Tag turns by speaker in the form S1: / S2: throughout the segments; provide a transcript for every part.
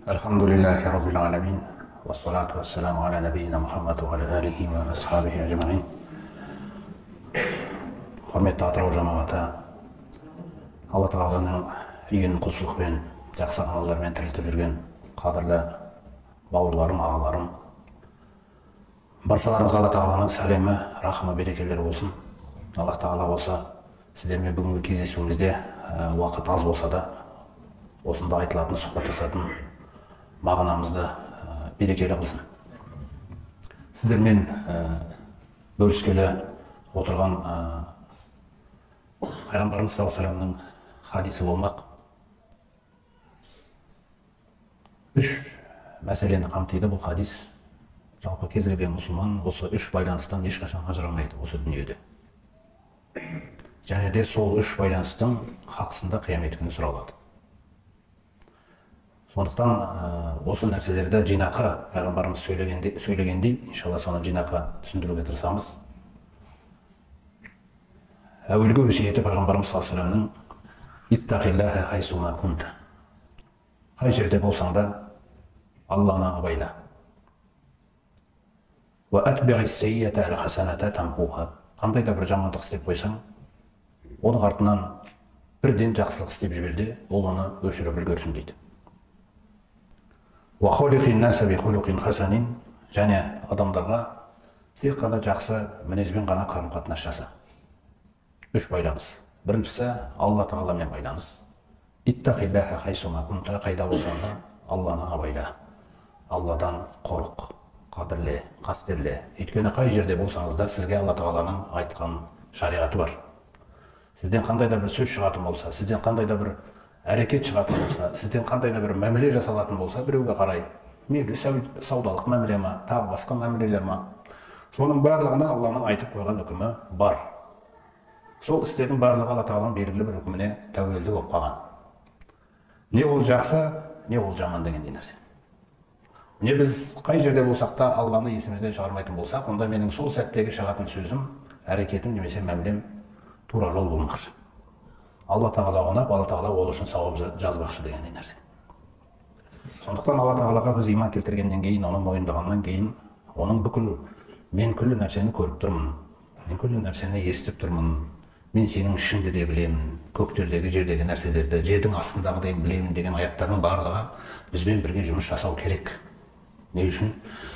S1: Альхамдулиллахи раббил аламин, вассалату вассаламу аля набийина Мухаммад ва аля алихи ва асхабихи ажмаин. Құрметті Атырау жамағаты, Алла тағаланың үйін құлшылықпен, жақсы амалдармен тірілтіп жүрген қадірлі бауырларым, ағаларым, баршаларыңызға Алла тағаланың сәлемі, рахымы, берекелері болсын. Алла тағала болса, сіздермен бүгінгі кездесуімізде уақыт аз болса да, осында айтылатын, сұхбаттасатын мағынамызды берекелі қылсын. Сіздермен бөліскелі отырған Пайғамбарымыз саллаллаху алейхи вассаламның хадисі болмақ. Үш мәселені қамтиды бұл хадис. Жалпы кез келген мұсылман осы үш байланыстан ешқашан ажырамайды осы дүниеде. Және де сол үш байланыстың хақысында қиямет күні сұралады. Сондықтан осы нәрселерді жинақы пайғамбарымыз сөйлегендей, иншалла соны жинақы түсіндіруге тырысамыз. Әуелгі өсиеті пайғамбарымыз саллаллаху алейхи вассаламның «Иттақиллаһа хайсума кунта». Қай жерде болсаң да Алланы абайла. Уа атбиғис сеййата әл хасаната тамхуха. Қандай да бір жамандық істеп қойсаң, оның артынан бірден жақсылық істеп жібер де, ол оны өшіріп үлгерсін дейді. Уа холиқин наса би хулуқин хасанин. Және адамдарға тек қана жақсы мінезбен ғана қарым-қатынас жаса. Үш байланыс. Біріншісі Алла тағаламен байланыс. Иттақиллаһа хайсума кунта. Қайда болсаң да Алланы абайла. Алладан қорық, қадірле, қастерле. Өйткені қай жерде болсаңыз да сізге Алла тағаланың айтқан шариғаты бар. Сізден қандай да бір сөз шығатын болса, сізден қандай да бір әрекет шығатын болса, сізден қандай да бір мәміле жасалатын болса, біреуге қарай, мейлі саудалық мәміле ма, тағы басқа мәмілелер ма, соның барлығына Алланың айтып қойған үкімі бар. Сол істердің барлығы Алла тағаланың белгілі бір үкіміне тәуелді болып қалған. Не ол жақсы, не ол жаман дегендей нәрсе. Не біз қай жерде болсақ та Алланы есімізден шығармайтын болсақ, онда менің сол сәттегі шығатын сөзім, әрекетім немесе мәмілем тура жол болмақшы. Алла тағала ұнап, Алла тағала ол үшін сауап жазбақшы дегендей нәрсе. Сондықтан Алла тағалаға біз иман келтіргеннен кейін, оны мойындағаннан кейін, оның бүкіл мен күллі нәрсені көріп тұрмын, мен күллі нәрсені естіп тұрмын, мен сенің ішіңді де білемін, көктердегі, жердегі нәрселерді, жердің астындағыдай білемін деген аяттардың барлығы бізбен бірге жұмыс жасау керек. Не үшін?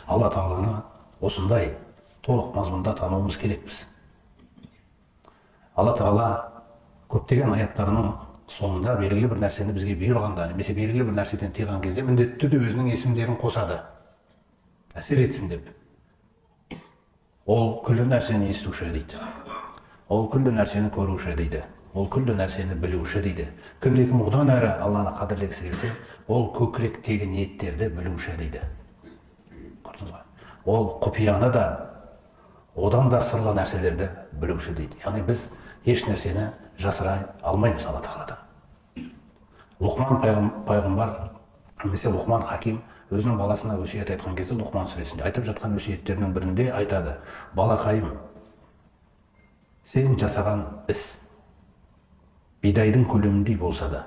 S1: Алла тағаланы осындай толық мазмұнда тануымыз керекпіз. Алла тағала көптеген аяттарының соңында белгілі бір нәрсені бізге бұйырғанда, немесе белгілі бір нәрседен тыйған кезде міндетті түрде өзінің есімдерін қосады, әсер етсін деп. Ол күллі нәрсені естуші дейді, ол күллі нәрсені көруші дейді, ол күллі нәрсені білуші дейді. Кімде кім одан әрі Алланы қадірлегісі келсе, ол көкіректегі ниеттерді білуші дейді. Көрдіңіз ғой? Ол құпияны да, одан да сырлы нәрселерді білуші дейді. Яғни біз еш нәрсені жасыра алмаймыз Алла тағаладан. Лұқман пайғамбар, немесе Лұқман хаким өзінің баласына өсиет айтқан кезде Лұқман сүресінде айтып жатқан өсиеттерінің бірінде айтады: балақайым, сен жасаған іс бидайдың көлеміндей болса да,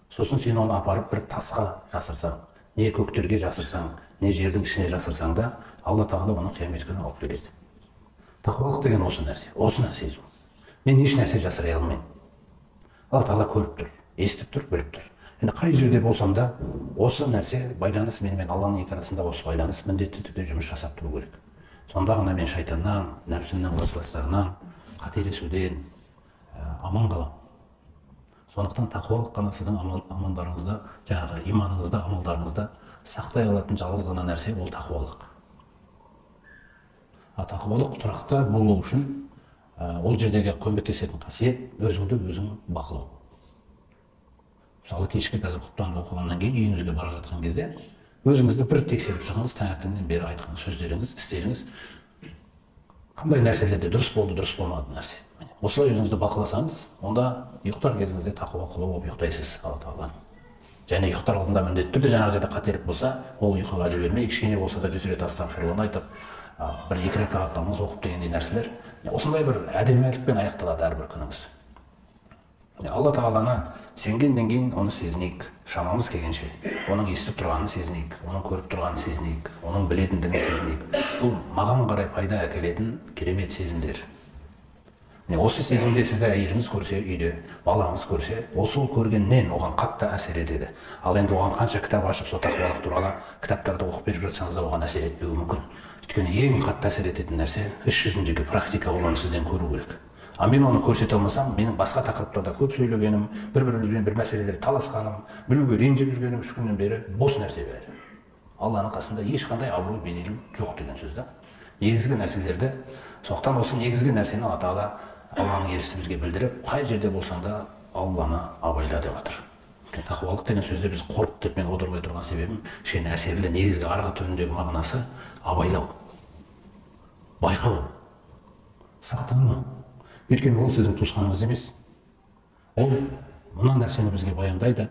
S1: сосын сен оны апарып бір тасқа жасырсаң, не көктерге жасырсаң, не жердің ішіне жасырсаң да, Алла тағала оны қиямет күні алып келеді. Тақуалық деген осы нәрсе, осыны сезу. Мен еш нәрсе жасыра алмаймын. Алла тағала көріп тұр, естіп тұр, біліп тұр. Енді қай жерде болсам да, осы нәрсе байланыс менімен Алланың екі арасында осы байланыс міндетті түрде жұмыс жасап тұру керек. Сонда ғана мен шайтаннан, нәпсімнің уәсуастарынан, қателесуден аман қаламын. Сондықтан тақуалық қана сіздің амалдарыңызды, жаңағы иманыңызды, амалдарыңызды сақтай алатын жалғыз ғана нәрсе ол тақуалық. А тақуалық тұрақты болу үшін ол жердегі көмектесетін қасиет өзіңді өзің бақылау. Мысалы, кешкі қазір құптанды оқығаннан кейін үйіңізге бара жатқан кезде өзіңізді бір тексеріп шығыңыз, таңертеңнен бері айтқан сөздеріңіз, істеріңіз қандай нәрселерде дұрыс болды, дұрыс болмады нәрсе. Осылай өзіңізді бақыласаңыз, онда ұйықтар кезіңізде тақуа құлы болып ұйықтайсыз Алла тағаланың. Және ұйықтар алдында міндетті түрде жаңағы жерде қателік болса, ол ұйқыға жібермей, кішкене болса да 100 рет астағфирулланы айтып, бір екі ракағат намаз оқып дегендей нәрселер. Осындай бір әдемілікпен аяқталады әрбір күніңіз. Алла тағаланы сенгеннен кейін оны сезінейік, шамамыз келгенше. Оның естіп тұрғанын сезінейік, оның көріп тұрғанын сезінейік, оның білетіндігін сезінейік. Бұл маған қарай пайда әкелетін керемет сезімдер. Міне, осы сезімде сізді әйеліңіз көрсе, үйде балаңыз көрсе, ол сол көргеннен оған қатты әсер етеді. Ал енді оған қанша кітап ашып, сол тақуалық туралы кітаптарды оқып беріп жатсаңыз да, оған әсер етпеуі мүмкін. Өйткені ең қатты әсер ететін нәрсе іс жүзіндегі практика, ол оны сізден көру керек. А мен оны көрсете алмасам, менің басқа тақырыптарда көп сөйлегенім, бір-бірімізбен бір мәселелерде таласқаным, біреуге ренжіп жүргенім 3 күннен бері бос нәрсе бәрі. Алланың қасында ешқандай абырой беделім жоқ деген сөз да. Негізгі нәрселерді, сондықтан осы негізгі нәрсені Алла тағала Алланың елшісі бізге білдіріп, қай жерде болсаң да Алланы абайла деп жатыр. Тақуалық деген сөзді біз қорық деп мен аудармай тұрған себебім, кішкене әсерлі негізгі арғы түбіндегі мағынасы абайлау, байқау, сақтану. Өйткені ол сіздің туысқаныңыз емес. Ол мына нәрсені бізге баяндайды.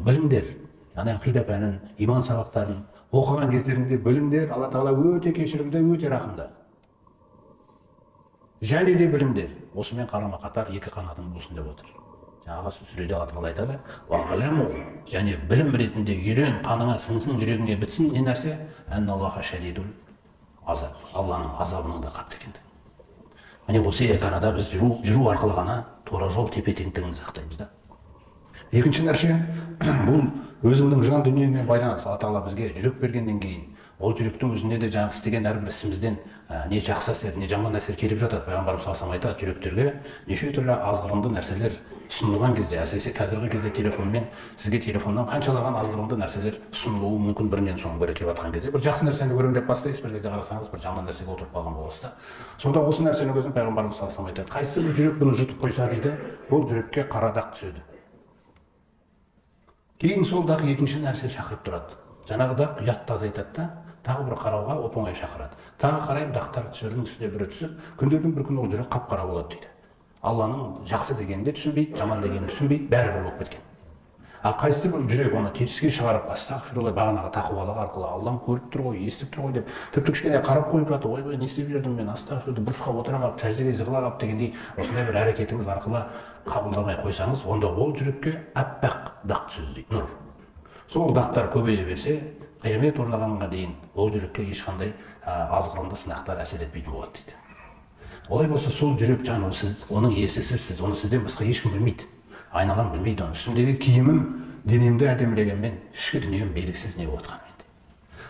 S1: Біліңдер, яғни ақида пәнін, иман сабақтарын оқыған кездеріңде біліңдер, Алла тағала өте кешірімді, өте рақымды. Және де біліңдер, осымен қарама қатар екі қанатың болсын деп отыр. Жаңағы сүреде Алла тағала айтады, уағламу, және білім ретінде үйрен, қаныңа сіңсін, жүрегіңе бітсін, не нәрсе? Әнналлаха шадидул азап. Алланың азабының да қатты екендігі. Міне, осы екі арада біз жүру арқылы ғана тура жол тепе-теңдігін сақтаймыз да. Екінші нәрсе, бұл өзіңнің жан дүниеңмен байланыс. Алла тағала бізге жүрек бергеннен кейін, ол жүректің өзінде де жаңағы істеген әрбір ісімізден не жақсы әсер, не жаман әсер келіп жатады. Пайғамбарымыз саллаллаху алейхи вассалам айтады, жүректерге неше түрлі азғырынды нәрселер ұсынылған кезде, әсіресе қазіргі кезде телефонмен, сізге телефоннан қаншалаған азғырынды нәрселер ұсынылуы мүмкін, бірінен соң бірі келіп жатқан кезде, бір жақсы нәрсені көремін деп бастайсыз, бір кезде қарасаңыз, бір жаман нәрсеге отырып қалған боласыз да. Сонда осы нәрсенің өзін Пайғамбарымыз саллаллаху алейхи вассалам айтады, қайсы бір жүрек бұны жұтып қойса дейді, ол жүрекке қара дақ түседі. Кейін сол дақ екінші нәрсе шақырып тұрады. Жаңағы дақ ұятты азайтады да, тағы бір қарауға оп-оңай шақырады. Тағы қараймын, дақтар түсердің үстіне бірі түсіп, күндердің бір күні ол жүрек қап-қара болады дейді. Алланың жақсы дегенін де түсінбейді, жаман дегенін түсінбейді, бәрі бір болып кеткен. Ал қайсы бір жүрек оны теріске шығарып, астағфирулла, бағанағы тақуалық арқылы Аллам көріп тұр ғой, естіп тұр ғой деп, тіпті кішкене қарап қойып жатыр, ойбай, не істеп жүрдім мен, астағфирулла, бұрышқа отыра қалып, сәждеге жығыла қалып дегендей, осындай бір әрекетіңіз арқылы қабылдамай қойсаңыз, онда ол жүрекке аппақ дақ түседі дейді, нұр. Сол дақтар көбейе берсе, қиямет орнағанға дейін ол жүрекке ешқандай азғырынды сынақтар әсер етпейтін болады дейді. Олай болса, сол жүрек жан, ол сіз, оның иесі сізсіз, оны сізден басқа ешкім білмейді. Айналам білмейді оны. Үстімдегі киімім, денемді әдемілегенмен, ішкі дүнием белгісіз не болып жатқанын менде.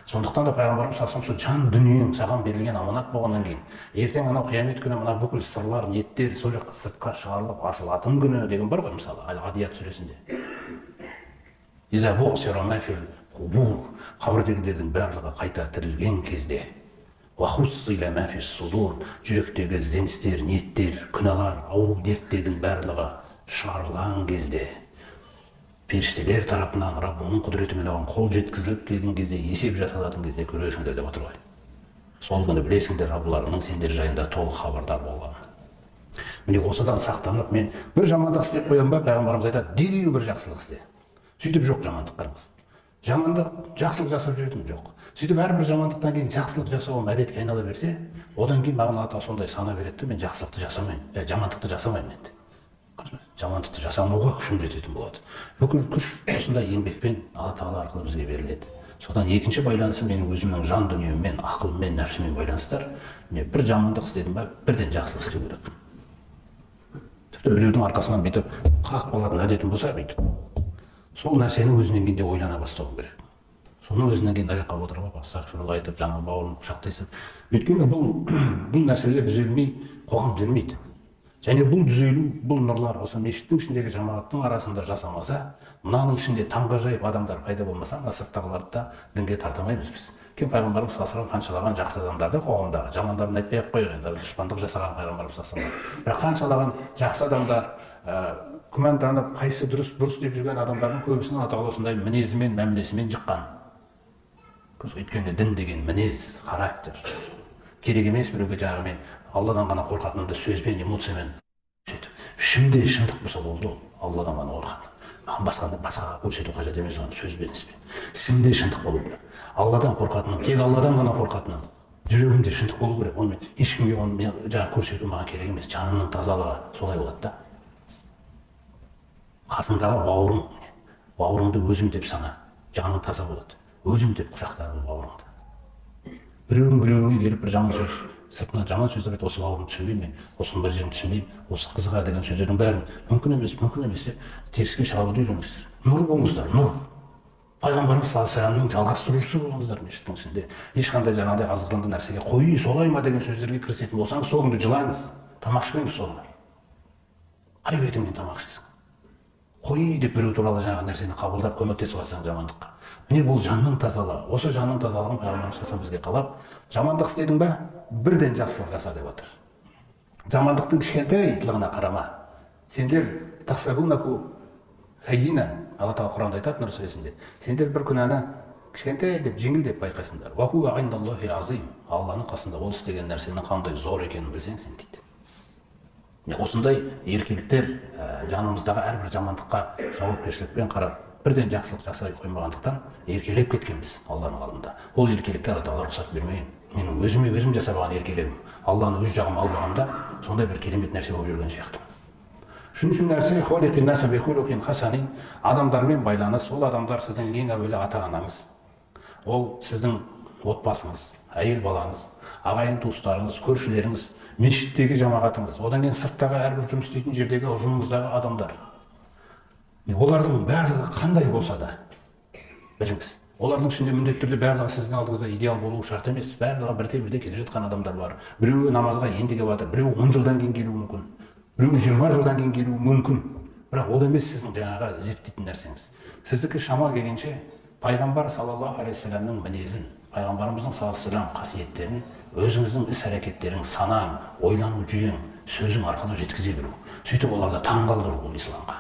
S1: Сондықтан да Пайғамбарымыз саллаллаху алейхи вассалам сол жан дүниең саған берілген аманат болғаннан кейін, ертең анау қиямет күні мына бүкіл сырлар, ниеттер сол жаққа сыртқа шығарылып ашылатын күні деген бар ғой, мысалы, Әл-Адият сүресінде. Иза бу'сира ма фил қубур, қабірдегілердің барлығы қайта тірілген кезде, уа хуссила ма фис судур, жүректегі ізденістер, ниеттер, күнәлар, ауру дерттердің барлығы шығарылған кезде, періштелер тарапынан Раббының құдіретімен оған қол жеткізіліп келген кезде, есеп жасалатын кезде көресіңдер деп отыр ғой. Сол күні білесіңдер Раббыларыңның сендер жайында толық хабардар болғанын. Міне, осыдан сақтанып, мен бір жамандық істеп қоямын ба, Пайғамбарымыз айтады, дереу бір жақсылық істе. Сөйтіп жоқ жамандық, қараңыз. Жамандық, жақсылық жасап жүрдім, жоқ. Сөйтіп әрбір жамандықтан кейін жақсылық жасауым әдетке айнала берсе, одан кейін маған Алла тағала сондай сана береді, мен жақсылықты жасамаймын, жамандықты жасамаймын енді. Жамандықты жасамауға күшім жететін болады. Бүкіл күш осындай еңбекпен Алла тағала арқылы бізге беріледі. Содан екінші байланысы менің өзімнің жан дүниеммен, ақылыммен, нәпсіммен байланыстар. Міне, бір жамандық істедім ба, бірден жақсылық істеу керек. Тіпті біреудің арқасынан бүйтіп қағып қалатын әдетім болса, бүйтіп сол нәрсенің өзінен кейін де ойлана бастауым керек. Соның өзінен кейін мына жаққа отырып алып, астағфирулла айтып, жаңағы бауырымды құшақтайсың. Өйткені бұл нәрселер түзелмей, қоғам түзелмейді. Және бұл түзелу, бұл нұрлар осы мешіттің ішіндегі жамағаттың арасында жасамаса, мынаның ішінде таңғажайып адамдар пайда болмаса, мына сырттағыларды да дінге тарта алмаймыз біз. Өйткені Пайғамбарымыз саллаллаху алейхи вассалам қаншалаған жақсы адамдарды қоғамдағы, жамандарын айтпай ақ қояйық, енді дұшпандық жасаған Пайғамбарымыз саллаллаху алейхи вассалам. Бірақ қаншалаған жақсы адамдар, күмәнданып, қайсы дұрыс, бұрыс деп жүрген адамдардың көбісін Алла тағала осындай мінезімен, мәмілесімен жыққан. Өйткені дін деген мінез, характер. Керек емес біреуге жаңағы мен Алладан ғана қорқатынымды сөзбен, эмоциямен көрсетіп. Ішімде шындық болса болды ол, Алладан ғана қорқатын. Маған басқаға көрсету қажет емес оны сөзбен, іспен. Ішімде шындық болу керек. Алладан қорқатыным, тек Алладан ғана қорқатыным. Жүрегімде шындық болу керек. Оны мен ешкімге оны мен жаңағы көрсету маған керек емес. Жанымның тазалығы солай болады да. Қасыңдағы бауырың, бауырыңды өзім деп сана, жаның таза болады. Өзім деп құшақта бұл бауырыңды. Біреуің біреуіңе келіп бір жаман сөз, сыртынан жаман сөздер айтып, осы бауырымды түсінбеймін мен, осының бір жерін түсінбеймін, осы қызға деген сөздердің бәрін мүмкін емес, мүмкін емес деп теріске шығаруды үйреніңіздер. Нұр болыңыздар, нұр. Пайғамбарымыз саллаллаху алейхи вассаламның жалғастырушысы болыңыздар мешіттің ішінде. Ешқандай жаңағыдай азғырынды нәрсеге қой, солай ма деген сөздерге кірісетін болсаңыз, сол күнді жылаңыз, тамақ ішпеңіз сол күні. Қай бетіңмен тамақ ішесің? Қой деп біреу туралы жаңағы нәрсені қабылдап көмектесіп жатсаң жамандыққа. Міне бұл жанның тазалығы. Осы жанның тазалығын пайғамбарымыз саллаллаху бізге қалап, жамандық істедің ба, бірден жақсылық жаса деп отыр. Жамандықтың кішкентайлығына қарама. Сендер тахсабунаку хаййинан, Алла тағала Құранда айтады Нұр сүресінде. Сендер бір күнәні кішкентай деп, жеңіл деп байқайсыңдар. Уа хуа индаллахи азим. Алланың қасында ол істеген нәрсенің қандай зор екенін білсең сен дейді. Осындай еркеліктер жанымыздағы әрбір жамандыққа жауапкершілікпен қарап, бірден жақсылық жасай қоймағандықтан еркелеп кеткенбіз Алланың алдында. Ол еркелікке Алла тағала рұқсат бермеген. Менің өзіме өзім жасаған еркелеуім, Алланы өз жағыма алмағанда сондай бір керемет нәрсе болып жүрген сияқты. Үшінші нәрсе, холиқин наса би хулуқин хасанин, адамдармен байланыс. Ол адамдар сіздің ең әуелі ата-анаңыз, ол сіздің отбасыңыз, әйел балаңыз, ағайын туыстарыңыз, көршілеріңіз, мешіттегі жамағатыңыз, одан кейін сырттағы әрбір жұмыс істейтін жердегі ұжымыңыздағы адамдар. Олардың барлығы қандай болса да біліңіз. Олардың ішінде міндетті түрде барлығы сіздің алдыңызда идеал болуы шарт емес. Барлығы бірте-бірте келе жатқан адамдар бар. Біреуі намазға енді келіп жатыр, біреуі 10 жылдан кейін келуі мүмкін, біреуі 20 жылдан кейін келуі мүмкін. Бірақ ол емес сіздің жаңағы зерттейтін нәрсеңіз. Сіздікі шама келгенше пайғамбар саллаллаху алейхи вассаламның мінезін, пайғамбарымыздың саллаллаху алейхи вассалам қасиеттерін өзіңіздің іс-әрекеттерің, санаң, ойлану жүйең, сөзің арқылы жеткізе білу. Сөйтіп оларды таңғалдыру бұл исламға.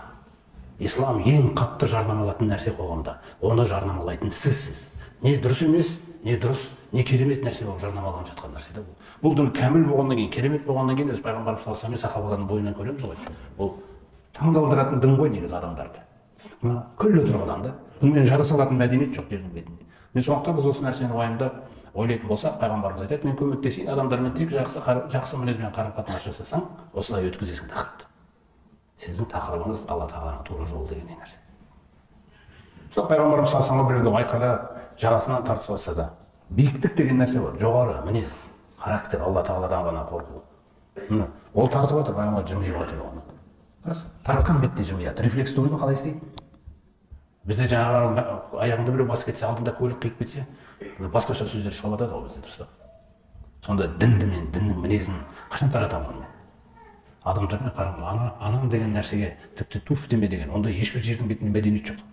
S1: Ислам ең қатты жарнамалатын нәрсе қоғамда. Оны жарнамалайтын сізсіз. Не дұрыс емес, не дұрыс, не керемет нәрсе болып жарнамаланып жатқан нәрсе де бұл. Бұл дін кәміл болғаннан кейін, керемет болғаннан кейін өз пайғамбарымыз саллаллаху алейхи вассалам сахабалардың бойынан көреміз ғой. Бұл таңғалдыратын дін ғой негізі адамдарды. Күллі тұрғыдан да. Бұнымен жарыса алатын мәдениет жоқ жердің бетінде. Мен сондықтан біз осы нәрсені уайымдап ойлайтын болсақ, пайғамбарымыз айтады, мен көмектесейін, адамдармен тек жақсы мінезбен қарым-қатынас жасасаң, осылай өткізесің тақырыпты. Сіздің тақырыбыңыз Алла тағаланың тура жолы деген нәрсе. Сол пайғамбарымыз саллаллаху алейхи вассалам біреуге айқайлап, жағасынан тартысып жатса да, биіктік деген нәрсе бар, жоғары мінез, характер, Алла тағаладан ғана қорқу. Ол тартып жатыр, пайғамбар жымиып жатыр оған. Қараса, тартқан бетте жымияды. Рефлексті көрдің қалай істейді? Бізде жаңағы аяғыңды біреу басып кетсе, алдында көлік қиып кетсе, басқаша сөздер шығып жатады ғой бізде, дұрыс па? Сонда дінді мен, діннің мінезін қашан таратамын мен? Адамдармен қарым, анам деген нәрсеге тіпті туф деме деген, онда ешбір жердің бетінде мәдениет жоқ.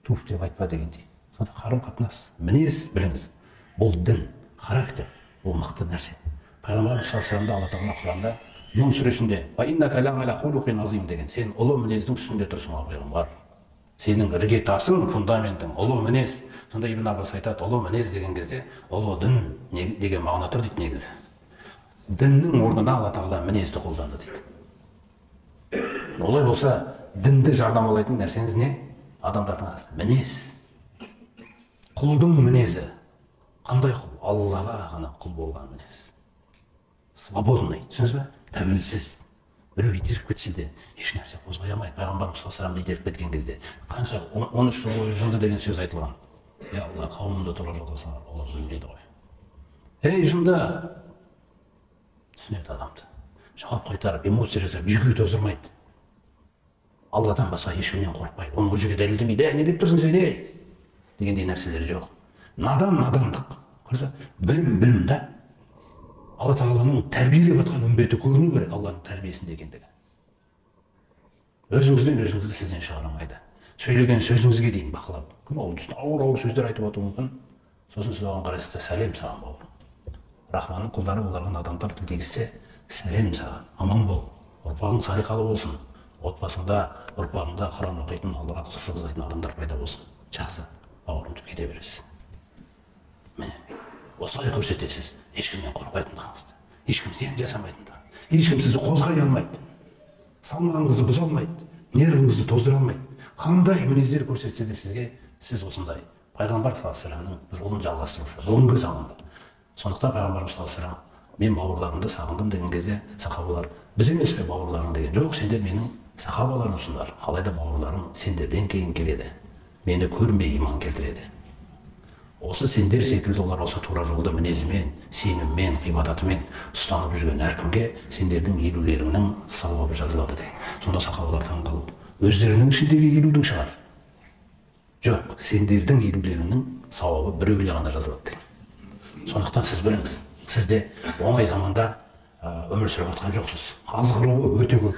S1: Туф деп айтпа дегендей. Сонда қарым-қатынас, мінез біліңіз. Бұл дін, характер, бұл мықты нәрсе. Пайғамбарымыз саллаллаху алейхи вассаламда Алла тағала Құранда Нұр сүресінде «Ва иннака ла хулуқин азим» деген, сен ұлы мінездің үстінде тұрсың, о пайғамбар. Сенің іргетасың, фундаментің ұлы мінез. Сонда Ибн Аббас айтады, ұлы мінез деген кезде ұлы дін деген мағына тұр дейді негізі. Діннің орнына Алла тағала мінезді қолданды дейді. Олай болса, дінді жарнамалайтын нәрсеңіз не? Адамдардың арасында мінез. Құлдың мінезі. Қандай құл? Аллаға ғана құл болған мінез. Свободный, түсіндіңіз бе? Тәуелсіз. Біреу итеріп кетсе де еш нәрсе қозғай алмайды. Пайғамбарымыз саллаллаху алейхи вассалам итеріп кеткен кезде қанша 13 жыл бойы жынды деген сөз айтылған. Я Алла, қауымымды тура жолға сал, олар білмейді ғой. Ей жынды! Түсінеді адамды. Жауап қайтарып, эмоция жасап, жүйке тоздырмайды. Алладан басқа ешкімнен қорықпайды. Оны ол жерге дәлелдемейді. Не деп тұрсың сен, ей? Дегендей нәрселер жоқ. Надан надандық. Көрдіңіз бе? Білім білім да. Алла тағаланың тәрбиелеп жатқан үмбеті көріну керек, Алланың тәрбиесінде екендігі. Өзіңізден өзіңізді сізден шығара алмайды. Сөйлеген сөзіңізге дейін бақылап. Кім ол ауыр-ауыр сөздер айтып отыруы мүмкін. Сосын сіз оған қарайсыз да, сәлем саған бауырым. Рахманның құлдары болған адамдар тіл тигізсе, сәлем саған, аман бол, ұрпағың салиқалы болсын, отбасыңда, ұрпағыңда Құран оқитын, Аллаға құлшылық жасайтын адамдар пайда болсын. Жақсы, бауырым деп кете бересіз. Міне, осылай көрсетесіз, ешкімнен қорықпайтындығыңызды, ешкім зиян жасамайтындығын, ешкім сізді қозғай алмайды, салмағыңызды бұза алмайды, нервіңізді тоздыра алмайды. Қандай мінездер көрсетсе де сізге, сіз осындай пайғамбар саллаллаху алейхи вассаламның жолын жалғастырушы бүгінгі заманда. Сондықтан пайғамбарымыз саллаллаху алейхи вассалам мен бауырларымды сағындым деген кезде сахабалар біз емес пе бауырларың деген, жоқ, сендер менің Сахабаларымсыңдар, алайда бауырларым сендерден кейін келеді, мені көрмей иман келтіреді. Осы сендер секілді олар осы тура жолды мінезімен, сеніммен, ғибадатымен ұстанып жүрген әркімге сендердің елулеріңнің сауабы жазылады деген. Сонда сахабалар таң қалып, өздерінің ішіндегі елудің шығар. Жоқ, сендердің елулеріңнің сауабы біреуіне ғана жазылады деген. Сондықтан сіз біліңіз, сіз де оңай заманда өмір сүріп жатқан жоқсыз. Азғыруы өте көп,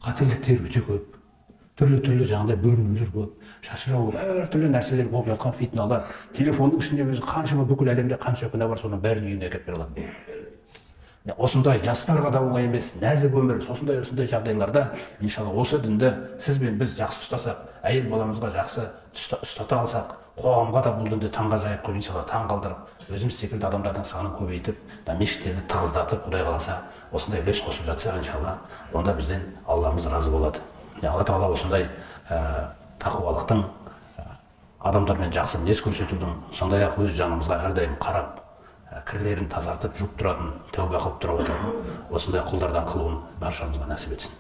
S1: қателіктер өте көп, түрлі-түрлі жаңағыдай бөлінулер көп, шашырау көп, әртүрлі нәрселер болып жатқан фитналар, телефонның ішінде өзі қаншама бүкіл әлемде қанша күнә бар, соның бәрін үйіне әкеліп бере алады. Осындай жастарға да оңай емес, нәзік өмір, осындай осындай жағдайларда иншалла осы дінді сіз бен біз жақсы ұстасақ, әйел баламызға жақсы ұстата алсақ, қоғамға да бұл дінді таңғажайып қылып иншалла таң қалдырып, өзіміз секілді адамдардың санын көбейтіп, мешіттерді тығыздатып, Құдай қаласа осындай үлес қосып жатсақ иншалла, онда бізден Алламыз разы болады. Алла тағала осындай тақуалықтың, адамдармен жақсы мінез көрсетудің, сондай-ақ өз жанымызға әрдайым қарап, кірлерін тазартып, жуып тұратын, тәуба қылып тұрып отыратын осындай құлдардан қылуын баршамызға нәсіп етсін.